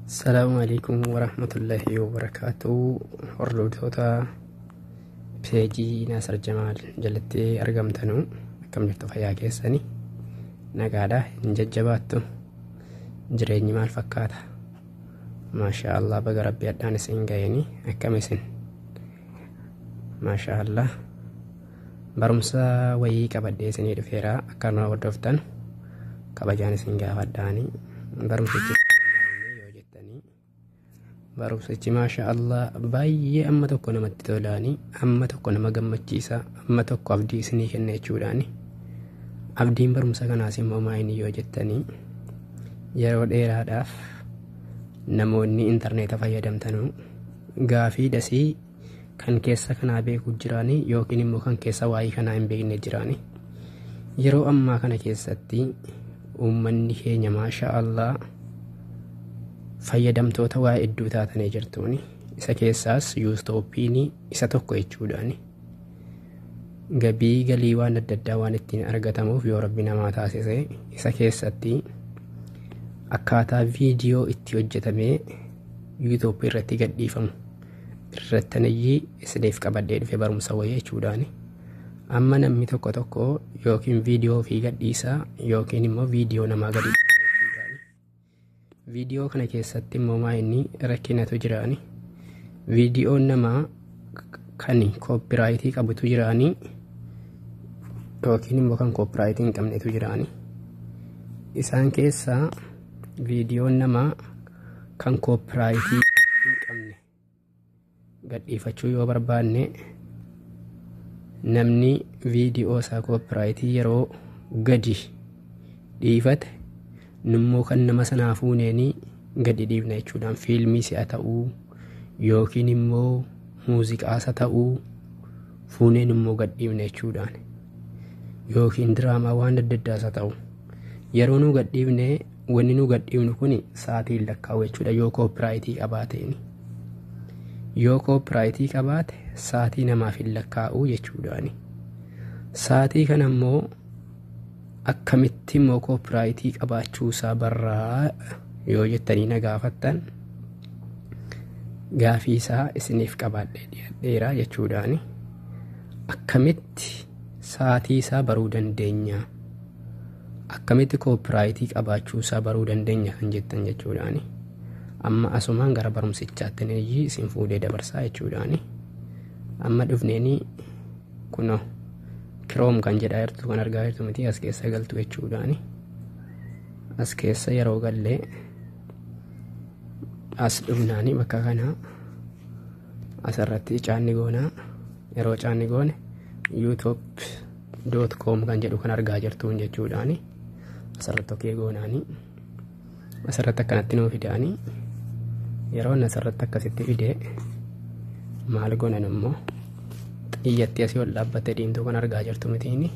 Salaamu alaikum warahmatullahi wabarakaatu. Hordoftoota peejii Naasir Jamaal jalatti argamtanu, akkam jirtu? Fayyaa keessani? Nagaadha? Hin jajjabaattu? Jireenyi maal fakkaata? Maasha Allah, baga Rabbi adhaan isin ga'eni. Akkam isin? Maasha Allah, barumsa wayii qabadhee isinii dhufeera. Akka nu hordoftan kabajaan isin gaafadhaani. Barumsichi yoo jettanii, barumsichi maasha Allah baay'ee amma tokko namatti tolaani, amma tokko nama gammachiisa, amma tokko abdii isinii kenna jechuudhaani. Abdiin barumsa kanaas immoo maayini yoo jettanii, yeroo dheeraadhaaf namoonni intarneeta fayyadamtanuu gaafii dasii kan keessa kanaa beeku jiraanii yookiin immoo kan keessa waa'ee kanaa hin beekne jiraanii. Yeroo ammaa kana keessatti uummanni keenya maasha Allah fayyadamtoota waa hedduu taatanii jirtuuni. Isa keessaas YouTubeiin isa tokko jechuudhaani. Gabii galii waan adda addaa waan ittiin argatamuuf yoo Rabbi namaa taasise, isa keessatti akkaataa viidiyoo itti hojjetamee YouTube irratti gadhiifamu irrattaniyyii isiniif qabadhee dhufe barumsa wayii jechuudhaani. Amma namni tokko tokko yookiin viidiyoo ofii gadhiisaa yookiin immoo viidiyoo namaa gadi jechuudhaani. Viidiyoo kana keessatti immoo maa inni rakkinatu jiraani. Viidiyoon namaa kan copyright qabutu jiraani yookiin immoo kan copyright hin qabnetu jiraani. Isaan keessaa viidiyoon namaa kan copyright hin qabne gadhiifachuu yoo barbaanne, namni viidiyoo isaa copyright yeroo gadi dhiifate, nummoo kan nama sanaa fuuneenii gadi dhiifna jechuudhaan, fiilmii si'a ta'uu yookiin immoo muuziqaas haa ta'uu fuuneen immoo gad dhiifna jechuudhaan, yookiin diraamaa waan adda addaas haa ta'u, yeroo nu gad dhiifne, wanni nu gad dhiifnu kun sa'aatiin lakkaa'u jechuudha. Yoo copyright qabaateen, yoo copyright qabaate, sa'aatii namaaf hin lakkaa'u jechuudhaani. Sa'aatii kana immoo akkamitti immoo copyright qabaachuu isaa barraa yoo jettanii na gaafattan, gaafii isaa isiniif qabaadhee dhiyaadheera jechuudhaani. Akkamitti sa'aatii isaa baruu dandeenya? Akkamitti copyright qabaachuu isaa baruu dandeenya kan jettan jechuudhaani. Amma asumaan gara barumsichaatti niyyii isin fuudhee dabarsaa jechuudhaani. Amma dhufneenii kunoo Chrome kan jedhaa jirtu kan argaa jirtu miti, as keessa galtu jechuudhaani. As keessa yeroo gallee, as dhufnaani bakka kana asirratti caanni goonaa. Yeroo caanni goone, youtube.com kan jedhu kan argaa jirtuun jechuudhaani. Asirratti okay goonaani. Asirratti akkanatti nuu fidaanii. Yeroo inni asirratti akkasitti fidee, maal goonan immoo, xiyyatti asii ol dhaabbattee diimtuu kan argaa jirtu mitiini,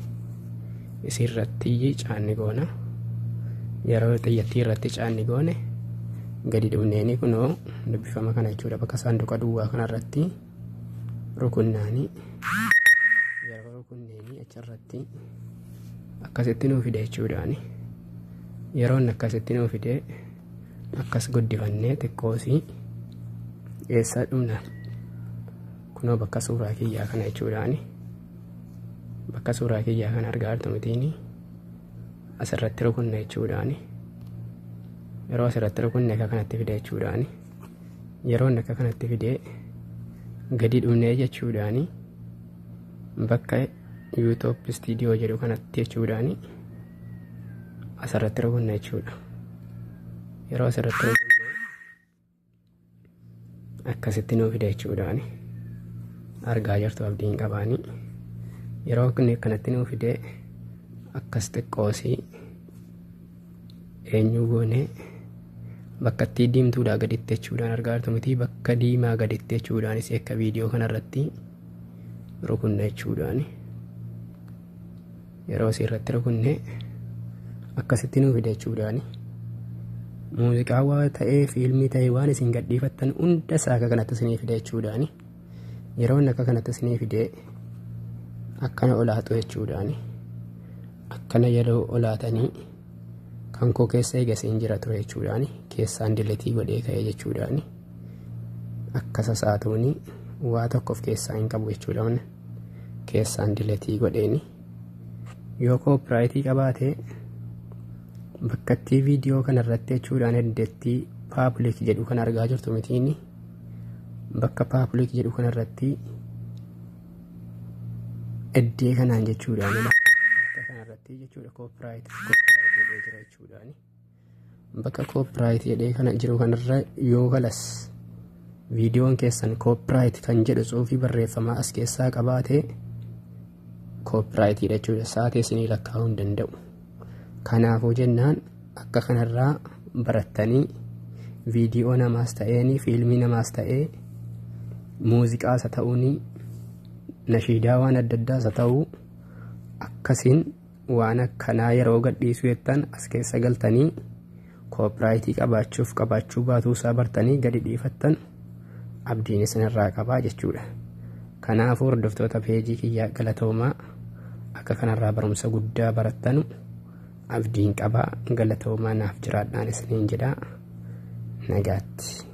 isirratti caanni goona. Yeroo xiyyattii irratti caanni goone, gadi dhufneeni kunoo dubbifama kana jechuudha, bakka saanduqa duwwaa kanarratti rukunnaanii. Yeroo rukunneenii achirratti akkasitti nuu fide jechuudhaani. Yeroo inni akkasitti nuu fide, akkas guddifannee xiqqoosii eessaa dhumna? Kunoo bakka suuraa kiyyaa kana jechuudhaani. Bakka suuraa kiyyaa kana argaa jirtu mitiini, asirratti rukunna jechuudhaani. Yeroo asirratti rukunne, akka kanatti fide jechuudhaani. Yeroo inni akka kanatti fide, gadi dhumnee jechuudhaani, bakka YouTube Studio jedhu kanatti jechuudhaani asirratti rukunna jechuudha. Yeroo asirratti rukunne, akkasitti nuu fida jechuudhaani. Argaa jirtu abdiin qabaanii. Yeroo inni akkanatti nuu fide, akkas xiqqoosii eenyu goone, bakka itti diimtuudhaa gaditti jechuudhaan, argaa jirtu miti, bakka diimaa gaditti jechuudhaanis akka viidiyoo kanarratti rukunna jechuudhaani. Yeroo asii irratti rukunne, akkasitti nuu fida jechuudhaani. Muuziqaa waa ta'ee, fiilmii ta'ee, waan isin gadhiifattan hunda isaa akka kanatti isinii fida jechuudhaani. Yeroo inni akka kanatti isinii fide, akkana olaatu jechuudhaani. Akkana yeroo olaatanii Kan koo keessa eegasiin jira ture jechuudhaani, keessaan delete godhee ka'ee jechuudhaani. Akka sasaatuuni waa tokko of keessaa hin qabu jechuudha. Keessaan delete godheeni. Yoo copyright qabaate, bakkattii viidiyoo kanarratti jechuudhaan, eddeettii public jedhu kan argaa jirtu mitiini, bakka public jedhu kanarratti eddee kanaan jechuudhaan, bakka kanarratti jechuudha, copyright jedhee jira jechuudhaan. Bakka copyright jedhee kana jiru kanarra yoo galas, viidiyoon keessan copyright kan jedhu tsuufii barreeffamaa as keessaa qabaate, copyrightiidha jechuudha. Sa'aatii isinii lakkaa'uu hin danda'u. Kanaafuu jennaan, akka kanarraa barattanii viidiyoo namaas ta'eeni, fiilmii namaas ta'ee, muuziqaas haa ta'uuni, nashiidaa waan adda addaas haa ta'uu, akkasiin waan akkanaa yeroo gadhiisuu jettan as keessa galtanii copyright qabaachuuf qabaachuu baatuu isaa bartanii gadi dhiifattan abdiin isinirraa qabaa jechuudha. Kanaafuu hordoftoota peejii kiyyaa, galatoomaa. Akka kanarraa barumsa guddaa barattanu abdiin qabaa. Galatoomaa, naaf jiraadhaan isiniin jedhaa, nagaatti.